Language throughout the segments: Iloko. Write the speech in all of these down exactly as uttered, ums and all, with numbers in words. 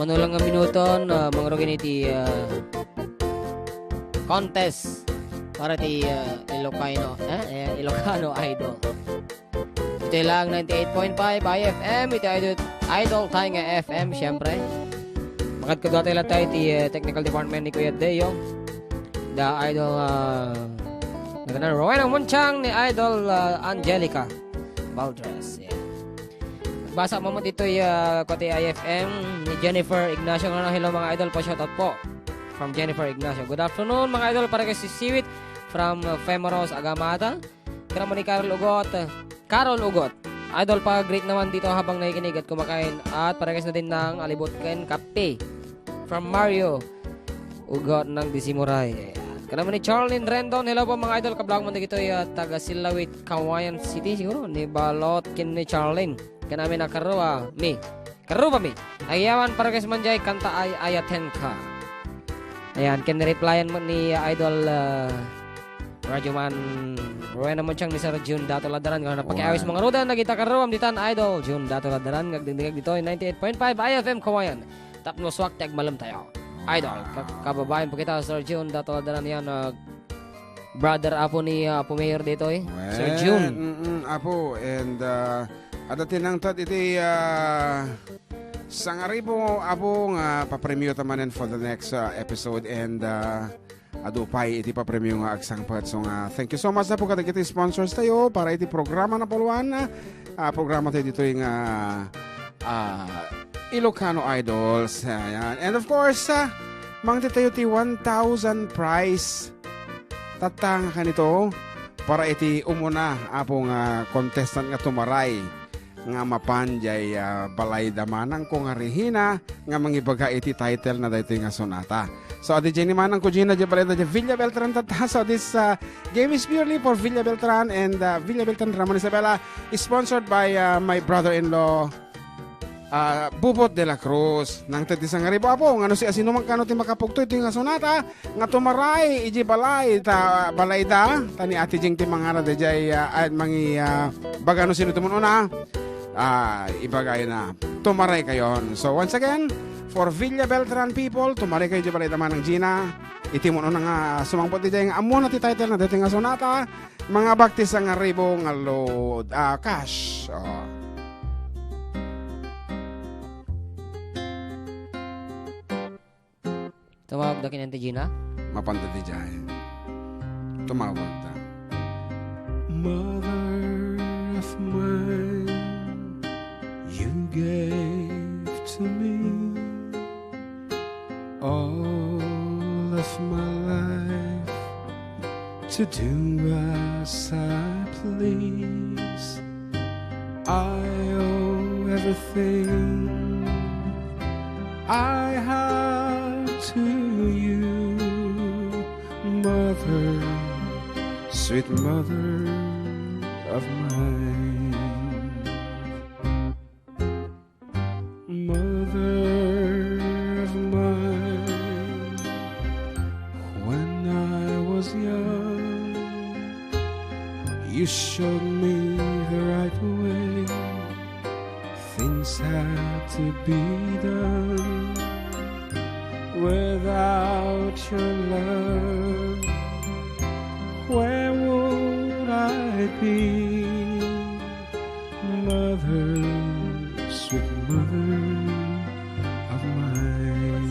Ano lang nga minuton, ah, mangrugi iti, ah, contest para ti, ah, Ilocano, eh, eh, Ilocano Idol. Ito lang ninety-eight point five I F M, iti Idol, Idol tayo nga F M, siyempre. Makadkadwa tayo lang tayo ti, ah, technical department ni Kuya Deo. The Idol, ah, nagana Rowena Munchang ni Idol, ah, Angelica Valdres. Yeah. Basa mo mo dito, ah, kati I F M ni Jennifer Ignacio. Nga, "Hello, mga idol, pa-shoutout po." From Jennifer Ignacio. "Good afternoon, mga idol, para kay Sisiwit." From, uh, Femoros Agamada. Kira mo ni Carol Ugot. Carol Ugot. Idol, pa-greet naman dito habang nakikinig at kumakain. At para kay Nadine ng Alibot ken Kape. From Mario Ugot ng Disimuray. Ayan. Kira mo ni Charlene Rendon. "Hello po, mga idol. Kablak mo dito, uh, taga Silawit, Cauayan City siguro. Ni Balot ken ni Charlene." Kanami na karua mi. Karua mi. Agyaman para kay Manjay, kanta ay ayaten ka. Ayan, ken replyan mo ni, uh, Idol, uh, Radyoman Rowena Munchang ni Sir Jun Dato Ladaran. Nga napakiawis Wow. mga rudan, nagita karuam ditan, Idol Jun Dato Ladaran. Ngagdingdingag dito, ninety-eight point five I F M Cauayan. Tapno suak ti agmalem tayo. Idol, ka-, Wow. kababayan po kita, Sir Jun Dato Ladaran yan, uh, brother apo ni, uh, Apo Mayor ditoy, Sir Well, Jun. mm-mm, apo, and, uh, adda ti nangted iti, uh, sangaribu, apo, nga papremio ta manen for the next, uh, episode, and, uh, adu pay iti papremio nga agsangpet. So nga, thank you so much, apo, kadagiti sponsors tayo para iti programa na puluan, ah, programa tayo ditoy nga, ah, Ilocano Idols. Ayan. And of course, ah, mangted tayo ti one thousand prize. Tatta nga kanito, para iti umuna, apo, nga contestant nga tumaray nga mapan jay, ah, balayda manangko nga rihina nga mangibaga iti title na daytoy nga sonata. So, adi jay ni manangko Gina, jay balayda jay Villa Beltran tatta. So, this, ah, game is purely for Villa Beltran and, ah, Villa Beltran Ramon Isabela, sponsored by, ah, my brother-in-law, ah, Bubot de la Cruz. Nangted ti sangaribu, apo, nga no siasinoman kano ti makapugtoy ti nga sonata, nga tumaray iti balay ta, balayda, ta ni Ate Jing ti mangarad dayjay, ah, ay, mangi, ah, baga no sino ti umuna, ah, ibagayna. Tumaray kayon. So, once again, for Villa Beltran people, tumaray kayo iti balayda manang Gina. Iti umuna nga sumangpet dayjay nga ammona ti title na daytoy nga sonata, mangabak ti sangaribu nga load, ah, cash. Oh. Tumawag da ken Auntie Gina? Mapanda ti jay. Tumawag da. Mother of mine, you gave to me all of my life to do as I please. I owe everything I have to you, mother, sweet mother of mine. Mother of mine, when I was young, you showed me the right way. Things had to be done. Without your love, where would I be? Mother, sweet mother of mine.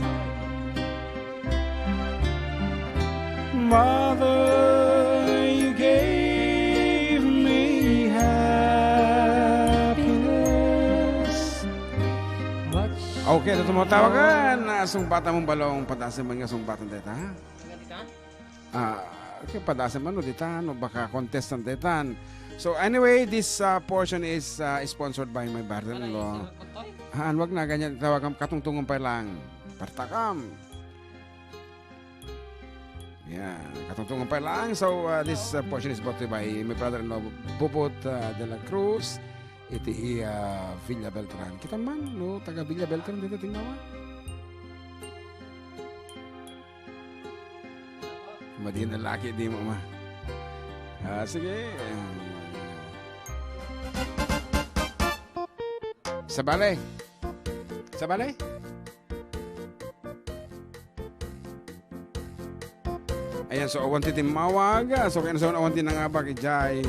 Mother, you gave me happiness. Much Okay, ito mo tawagan. Ah, sungbatan mong balong, padasem man nga sungbatan deta. Ah, okay, padasem man, no, dita, no, baka contestant detan. So anyway, this, uh, portion is, uh, sponsored by my brother-in-law. Ah, wag na, ganyan, tawagan, katungtungan pa lang. Partakam. Yan, katungtungan pa lang. So, uh, this, uh, portion is brought to you by my brother-in-law, Bubot, uh, de la Cruz. Iti, uh, Villa Beltran. Kita man, no, taga Villa Beltran dito, tingnan mo. Madi na laki, di mo ma. Ah, sige. Sabale. Sabale? Ayan, so awan ti timmawag. So, kaya so awan ti nangabak, ijay.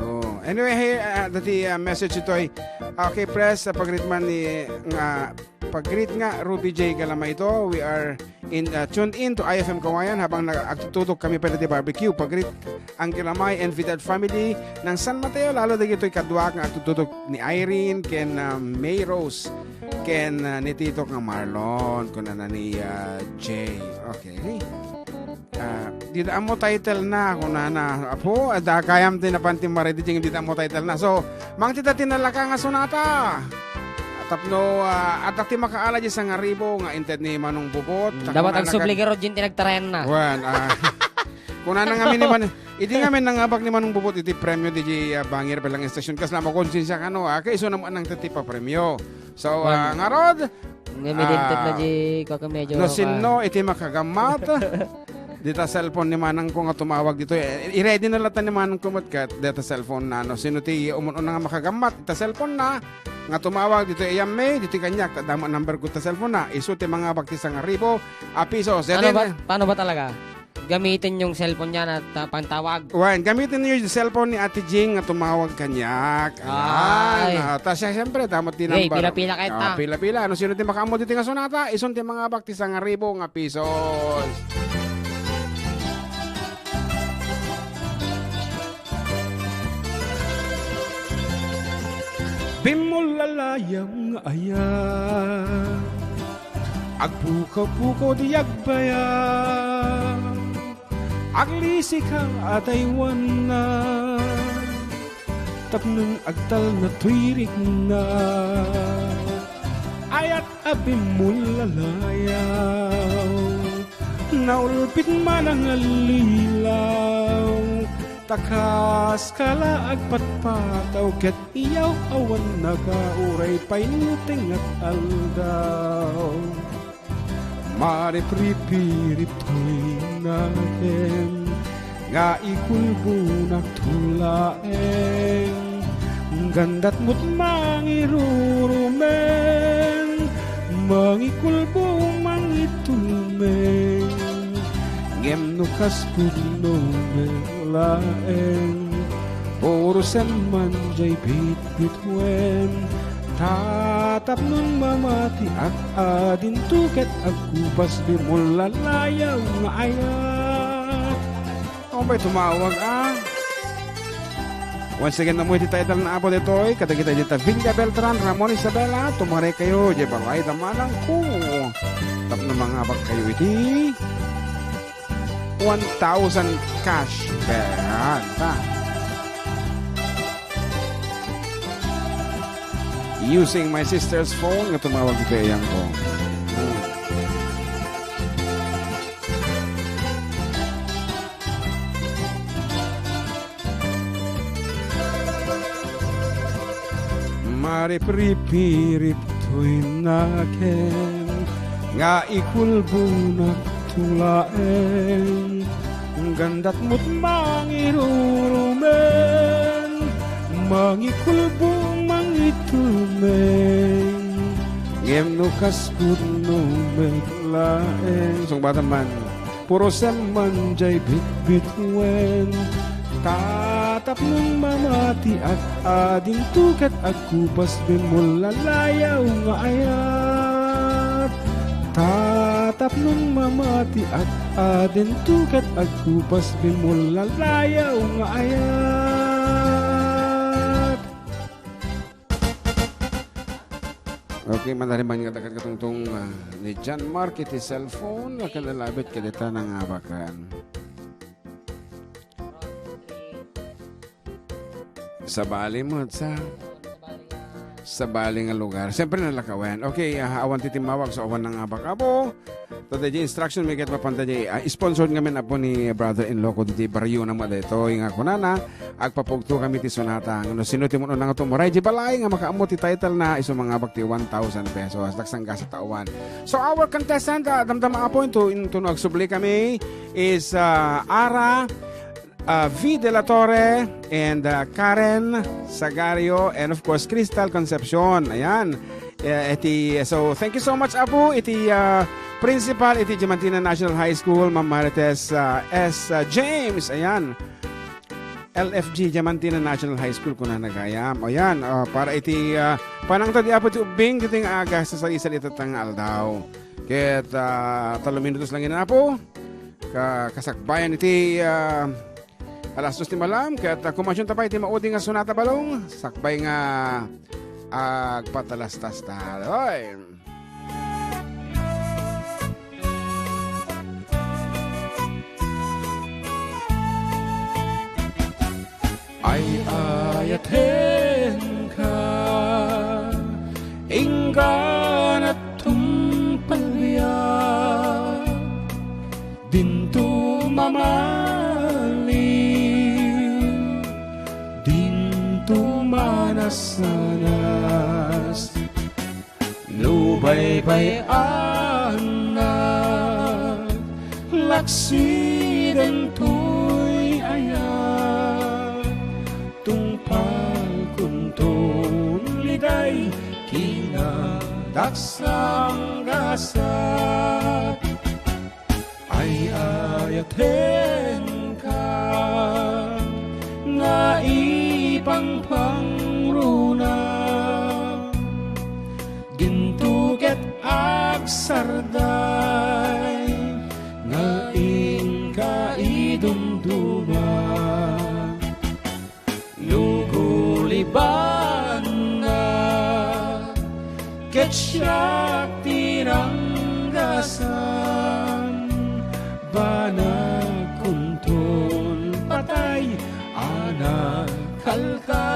Oh, anyway, hey, ah, dati, ah, message itoy. Okay, press, ah, pag-greet man ni, nga, pag-greet nga, Ruby J Galamay ito. We are in, ah, tuned in to I F M Kawayan habang nag-, agtutudok kami pa dati barbecue. Pag-greet Angela May and Vidal family ng San Mateo, lalo dagitoy kaduak nga agtutudok ni Irene ken, ah, May Rose ken, ah, ni Tito nga Marlon, kunana ni, ah, Jay. Okay. Ah, dida mo title na, kunana. Apo, adda kayam ti napan ti maridi, dida mo title na. So, mangtida ti nalaka nga sonata. Tapno, ah, adda ti makaala di sangaribo nga inted ni Manong Bubot. Mm, dapat agsubli nga Rodjin ti nagtarayan na. Wen, ah, kunana nga miniman, idi nga men nangabak ni Manong Bubot iti premio di, ah, Bangir Belang Station, kasla mo konsensia kano, ah, kay isu naman ang tatipa premio. So, ah, ngarod, nga milintad na ah, di kaka medyo no ka- sinno iti makagammat. Dita cellphone ni manangko nga tumawag dito. Eh, i-ready na latta ni manangko met ket dita cellphone na. No sino ti umun-una nga makagammat ita cellphone na nga tumawag dito, iyammay ditoy kaniak, ta damo a number ko ta cellphone na. Isu ti mangabak ti sangaribo a pisos. Paano ba, paano ba talaga? Gamitin yung cellphone niya na ta-, pantawag. Wen, gamitin niyo yung cellphone ni Ate Jing nga tumawag kaniak. Ayan. Ay. Ah, ta siya, siyempre, damo ti number. Pila-pila kayo ta. Ah, pila-pila. Ano, sino ti makaammo dito nga sonata? Isun ti mangabak ti sangaribo nga pisos. Bimmulalayaw nga ayat, agpukaw-pukaw di agbaya, aglisika a taywanna, tapno agtalna toy rikna. Ayat a bimmulalayaw, naulpit man a ngallilaw, ta kas kala agpatpataw ket iyaw awan naka uray pay no tengngat aldaw. Maripripirip toy nakem nga ikulbonak to laeng. Gandat mo't mangirurumen, mangikulbo, mangitulmen. Ngem no kas pudno met laeng, puro semman jay bitbituen. Tatapnon mamatiak a dinto ket agkupas, bimmulalayaw nga ayat. Ano ba'y tumawag, ah? Once again, ammoy ti title na apo ditoy, kadagita dita Villa Beltran, Ramon Isabela, tumare kayo, di balay da manang ko. Tapno mangabak kayo iti one thousand cash. Ayan, ta. Using my sister's phone, nga tumawag iti ayang ko. Hmm. Maripripirip toy nakem nga ikulbonak to laeng. Gandat mo't mangirurumen, mangikulbo, mangitulmen. Ngem no kas pudno met laeng. Sungbatan man. Puro semman jay bitbituen. Tatapnon mamatiak a dinto ket agkupas, bimmulalayaw nga ayat. Tatapnon mamatiak a dinto ket agkupas, bimmulalayaw nga ayat. Okay, manariman nga dakat katungtong, ah, ni John Mark iti cellphone nga kinalabit kadita nangabakan. Sabali mo, sa sabali nga lugar. Siyempre, nalakawan. Okay, ah, awan ti timmawag, so awan nangabak. Apo, Tata di instruction, may ket mapanta di, ah, sponsored ngamin apo ni brother-in-law ko di barrio na mo daytoy nga kunana, agpapugto kami ti sonata. No sino ti mun-una nga tumuray di balay nga makaammo ti title na, isu mangabak ti one thousand pesos. Daksang gasa tauan. So our contestant, ah, damdama apo into, into no agsubli kami is, ah, Ara uh, V De La Torre, and, uh, Karen Sagario, and of course, Crystal Concepcion. Ayan. Eh, iti, so, thank you so much, Apo. Iti, uh, principal, iti Diamantina National High School, Ma'am Marites, uh, S, uh, James. Ayan. L F G Diamantina National High School, kuna na gayam. O yan, uh, para iti, uh, panangta di Apo ti ubbing, ditoy nga aga, sa salisali ita nga aldaw. Ket, ah, tallo minutos lang ina, Apo. Ka-, kasakbayan iti, ah, alas dos ti malam, ket, ah, kumansionta pay iti maudi nga sonata balong, sakbay nga agpatalastas ta. Oy. Ay-ayatenka, inggana tungpalbiag, dinto mamalin, dinto manasanas. No baybay-annak, laksi dentoy ayat, tungpalkonton itay kinadasanggasat. Ay-ayatenka nga ipangpangruna, dinto ket agsarday nga inka idumduma. No gulibanna, ket siak ti ranggasan, banagkonton patay a nakalkalgaay.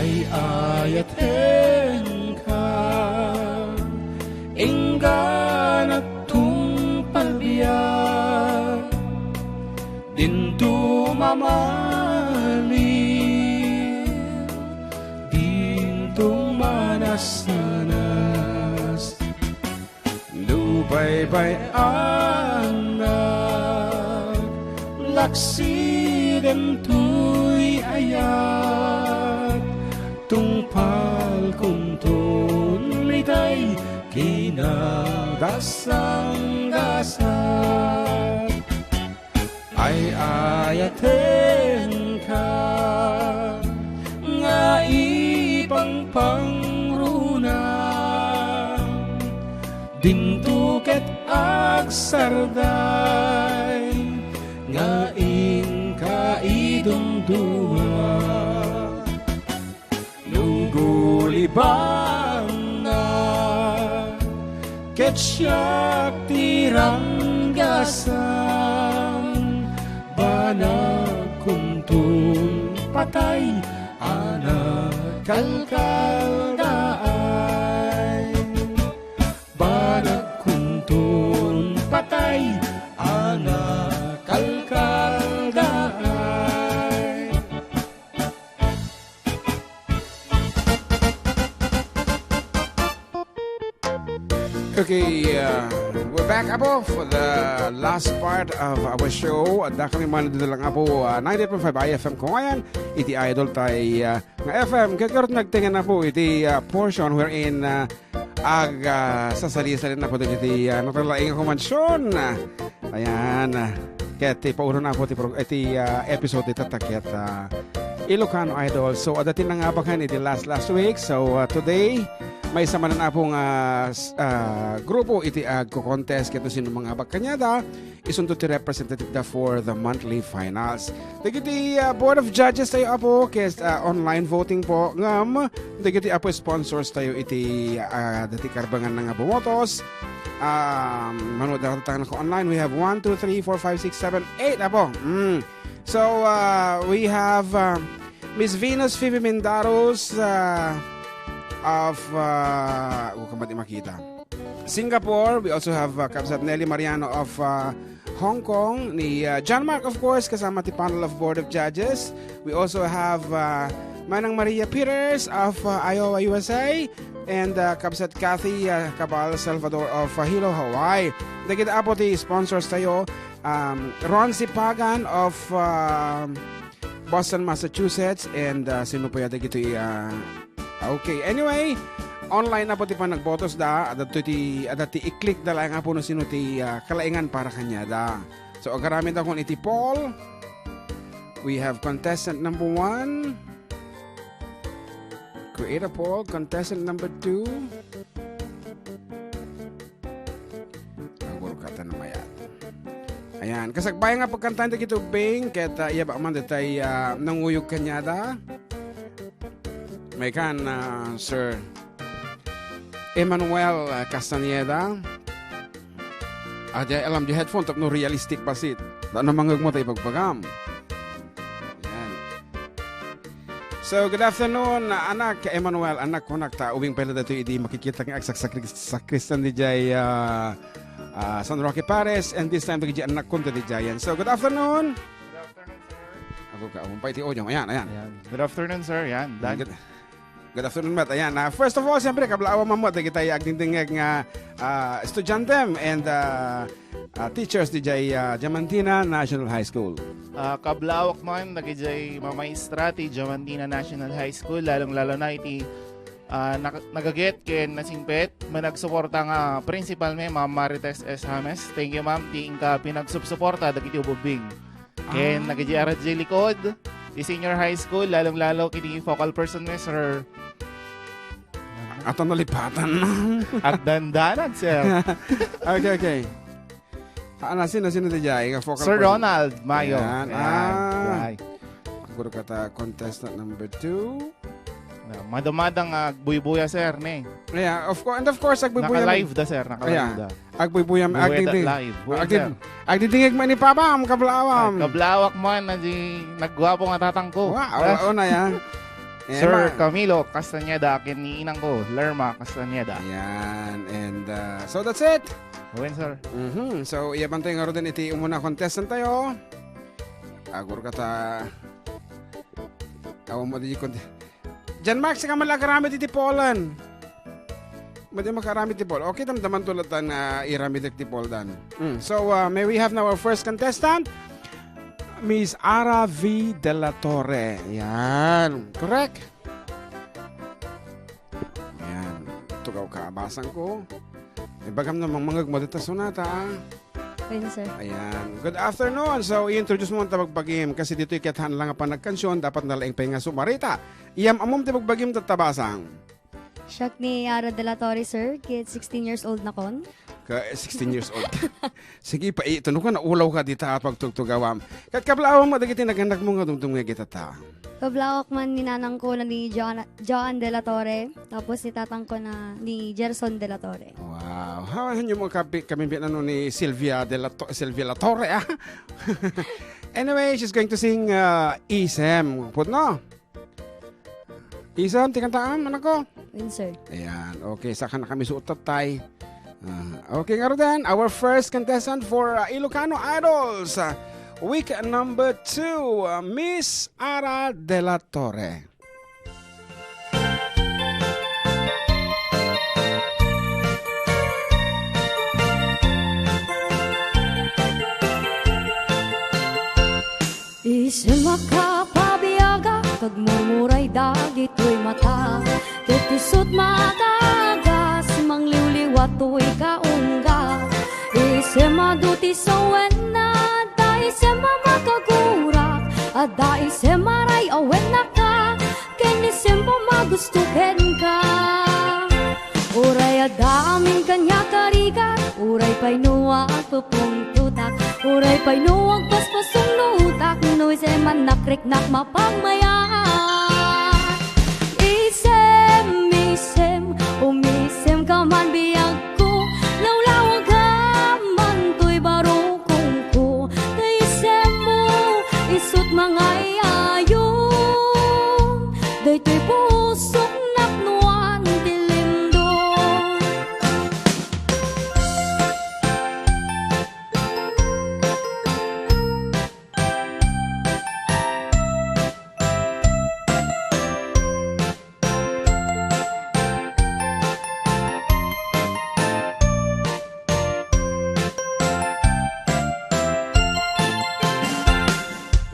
Ay-ayatenka, inggana tungpalbiag, dinto mamalin, dinto manasanas. No baybay-annak, laksi dentoy ayat, tungpalkonton itay kinadasanggasat. Ay-ayatenka nga ipangpangruna, dinto ket agsarday nga inka idumduma. No gulibanna, ket siak ti ranggasan, banagkonton patay a nakalkalgaay. Banagkonton patay a nakalkalgaay. Okay, uh, we're back, Apo, for the last part of our show. Adda kami man dito lang, Apo, uh, ninety-eight point five I F M Kawayan, iti Idol tayo, uh, nga F M. Kaya karot nagtingan na po iti, uh, portion wherein, uh, ag, uh, sasali-sali na po dito iti, uh, natalaing ako mansyon. Ayan. Ket ti paulo na po ti pro-, iti, ah, episode ita ta ket, ah, Ilocano Idol. So, adda ti nangabakan iti last, last week. So, ah, today, maysa manen, Apo, nga, s-, ah, grupo iti agko-contest ket no sino mangabak kaniada, isunto ti representative da for the monthly finals. Dagiti, ah, Board of Judges tayo, Apo, ket, ah, online voting po. Ngem, dagiti, Apo, sponsors tayo iti, ah, dati karbangan nga bumotos. Um, mano, daratang nako online. We have one, two, three, four, five, six, seven, eight, Apo. Mm. So, uh, we have, uh, Miss Venus Phoebe Mindaros, uh, of, uh, oh, kamati makita. Singapore. We also have, uh, Kabsat Nelly Mariano of, uh, Hong Kong. Ni, uh, John Mark, of course, kasama ti panel of Board of Judges. We also have, uh, Manang Maria Peters of, uh, Iowa, U S A. And, uh, Kabsat Kathy, uh, Cabal Salvador of, uh, Hilo, Hawaii. Dagiti, Apo, ti sponsors tayo. um, Ron Sipagan of, um, Boston, Massachusetts, and, uh, sino pa yata dagitoy, uh, okay, anyway, online na po ti panagbotos da, adda ti, adda ti i-click da laeng, Apo, no sino ti, uh, kalaingan para kaniada. So, agaramid ako iti poll. We have contestant number one. Create a poll, contestant number two. Agurkatan na mayat. Ayan, kasakbay nga pagkantaen dagiti ubbing, ket, ah, iya ba man detay, ah, nanguyog kaniada. May kan, ah, Sir Emmanuel, ah, Castañeda. Ah, di alam di headphone tapno realistic pa sit. Tano mangegmo ta ibagbagam. Ayan. So, good afternoon, anak Emmanuel, anak kunak ta ubing pala dito idi makikita nga agsaksakristan di jay, ah, ah, San Roque Pares, and this time dagiti anak kunta di jay. So, good afternoon. Good afternoon, sir. Ako ka, umpay ti audio. Ayan, ayan. Ayan. Good afternoon, sir. Ayan, Dan. Good, good afternoon, Matt. Ayan, ah, first of all, siyempre, kablaawam mo, dagiti agdingdingeg nga, ah, estudiantem and, ah, ah, teachers di jay, ah, Diamantina National High School. Ah, kablaawak man dagijay mamaestra ti Diamantina National High School, lalong-lalo na iti, ah, nak-, nagaget ken nasingpet, managsuporta nga principal mi, Ma'am Marites S. James. Thank you, ma'am, ti inka pinagsupsuporta dagiti ububbing. Ken Ah. dagijay arat jay likod, ti senior high school, lalong-lalo iti focal person mi, Sir Ato nalipatan. At dandanan, sir. Okay, okay. Ah, na, sino, sino ti jay? Nga focal Sir person? Ronald Mayo. Ayan. Ayan, Ah. jay. Agurkata contestant number two. Na, madamada nga agbuybuya, sir, ne? Yeah, of course, and of course, agbuybuya. Naka-live da, sir. Naka-live Ayan. da. Agbuybuya, Buhay agdingding. ta live. Buhay, Agding-, sir. agdingdingeg man ni Papa, am kablaawam. Ay, kablaawak man, na di nagguapo nga tatangko. Wow, Ah. oo na yan. Eh, Sir ma- Camilo Castañeda, akin ni inang ko, Lerma Castañeda. Ayan, and, uh, so that's it. Wen, sir. Mhm. So, iya bantay nga ruden iti umuna contestant tayo. Agurkata. Awan mo di conte-, Jan Max, ka malagaramit iti Poland. Madi makaramit ti Paul. Okay, damdaman to latta nga iramidek ti Paul dan. Mm. So, uh, may we have now our first contestant, Miss Ara V. De La Torre. Yan. Correct? Yan. Tugaw ka, basang ko. Ibagam namang mangag mo dita sonata, ah. Pwede, sir. Ayan. Good afternoon. So, i-introduce mo ang tabag bagim kasi dito ikitaan lang ang panagkansyon, dapat nalaing pa nga sumarita. Iyam amom ti bagbagim tatabasang. Siak ni Ara de la Torre, sir. Ket sixteen years old nakon. Ka, sixteen years old. Sige, pa, ito, no ka, naulaw ka dita, pagtugtugawam. Kat kablaawam mo, dagiti naganak mo nga dumdum nga gitata. Kablaawak man ni nanang ko na ni Joan, Joan de la Torre, tapos ni tatang ko na ni Gerson de la Torre. Wow. Ha, hanyo mo kapi-, kami ano ni Sylvia de la To-, Sylvia la Torre, ah? Anyway, she's going to sing, uh, Isem. Put, no? Isem, ti kantaam, anak ko? Wen, sir. Ayan. Okay, saka na kami suot, tatay. Ah, okay, nga ruden, our first contestant for, uh, Ilocano Idols, uh, week number two, uh, Miss Ara de la Torre. Isem a kapabiagak, agmurmuray dagitoy mata. Ket isut' makaagas, mangliwliwa toy kaungga. Isem adu ti sawenna, adda isem a makagurak, adda isem a ray-awen naka, ken isem a magusto kenka. Adda amin kaniak a rigat, uray pay no agpupungtotak, uray pay no agpaspasungnotak, no isem a nakriknak mapagmayat. Isem, isem, umisem ka man biagko, lawlawag ka man toy barukongko, ta isem mo, isut' mangay-ayom, daytoy pusok napnoan ti lindong.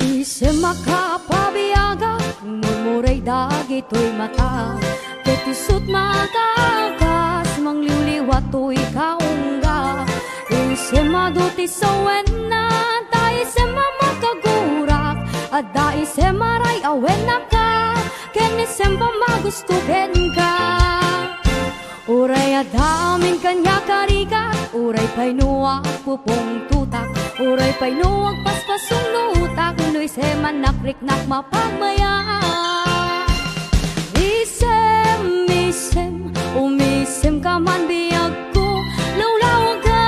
Isem a kapabiagak, murmuray dagitoy mata, ket isut' makakas, mangliwliwa toy kaungga. Isem adu ti sawenna, ta isem a makagurak, adda isem a ray-awen a ka, ken isem pamagusto kenka. Uray adda amin kaniak a rigat, uray pay no agpupungtotak, uray pay no agpaspasungnotak, no isem a nakriknak mapagmayat. Isem, isem, umisem ka man biagko, lawlawag ka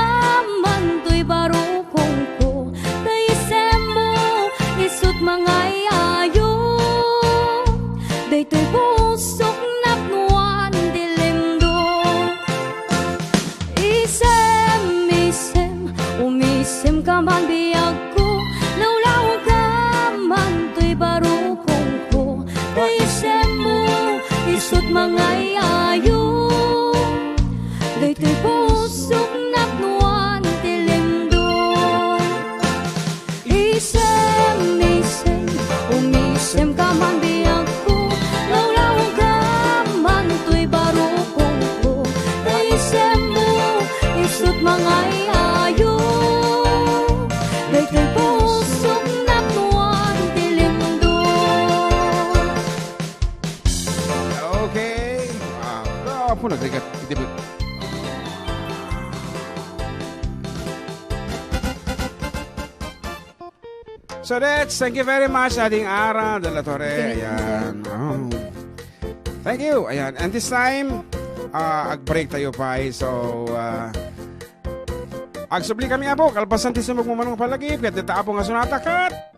man toy barukongko, ta isem mo, isut' mangay-ayom, daytoy pusok napnoan ti lindong. Isem, isem, umisem ka man biagko, lawlawag ka man toy barukongko, ta isem mo, isut' mangay-ayom, daytoy pusok napnoan ti lindong. Isem, isem, umisem ka man biagko, lawlawag ka man toy barukongko, ta isem mo, isut' mangay-ayo, daytoy pusok napnoan ti lindong. Okay. Ah, apo, nagrigat. Hindi ba? So that's, thank you very much, Ading Ara de la Torre. Thank you. Ayan. Oh. Thank you. Ayan. And this time, ah, ag-break tayo pa, eh. So, ah, agsubli kami, Apo, kalpasan ti sumagmamano nga palagip, ket dita, Apo, nga sunata, ket